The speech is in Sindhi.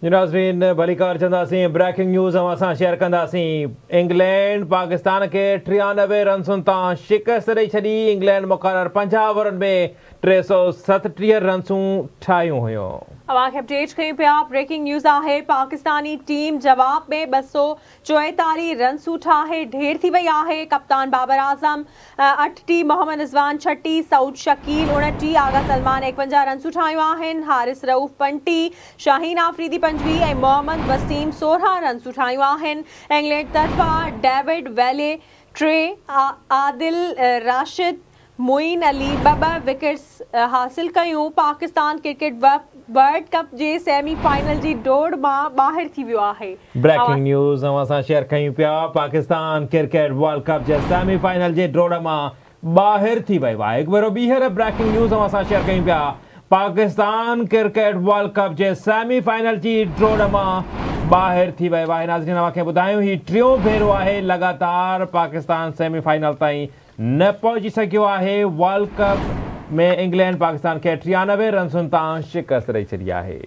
جي ناظرين ڀليڪار چونداسين بريڪنگ نيوز اوهان سان شيئر ڪنداسين انگلينڊ پاڪستان کي 93 رنسن تان شڪست ڏئي ڇڏي انگلينڊ مقرر 50 اوورن ۾ 337 رنسون ٺاهيون هيون. اوهان کي اپڊيٽ ڪيون پيا بريڪنگ نيوز آهي پاڪستاني ٽيم جواب ۾ 244 رنسون ٺاهي ڍير ٿي وئي آهي ڪپتان بابر اعظم 38، محمد رضوان 36، سعود شڪيل 29، آغا سلمان 51 رنسون ٺاهيون آهن، حارث رئوف 35، شاهين آفريدي 25 ۽ محمد وسيم 16 رنسون ٺاهيون آهن. انگلينڊ طرفان ڊيوڊ ويلي 3، عادل راشد، معين علي ٻه ٻه وڪيٽس حاصل ڪيون. پاڪستان ڪرڪيٽ ورلڊ ڪپ جي سيمي فائنل جي ڊوڙ مان ٻاهر ٿي ويو آهي. بريڪنگ نيوز اوهان سان شيئر ڪيون پيا پاڪستان ڪرڪيٽ ورلڊ ڪپ جي سيمي فائنل جي ڊوڙ مان ٻاهر ٿي ويو آهي. هڪ ڀيرو ٻيهر بريڪنگ نيوز اوهان سان شيئر ڪيون پيا پاڪستان ڪرڪيٽ ورلڊ ڪپ جي سيمي فائنل جي ڊوڙ مان ٻاهر ٿي ويو آهي. ناظرين اوهان کي ٻڌايون هي ٽيون ڀيرو آهي لڳاتار پاڪستان سيمي فائنل تائين نه پهچي سگهيو آهي، ورلڊ ڪپ ۾ انگلينڊ پاڪستان کي 93 رنسن تان شڪست ڏئي ڇڏي آهي.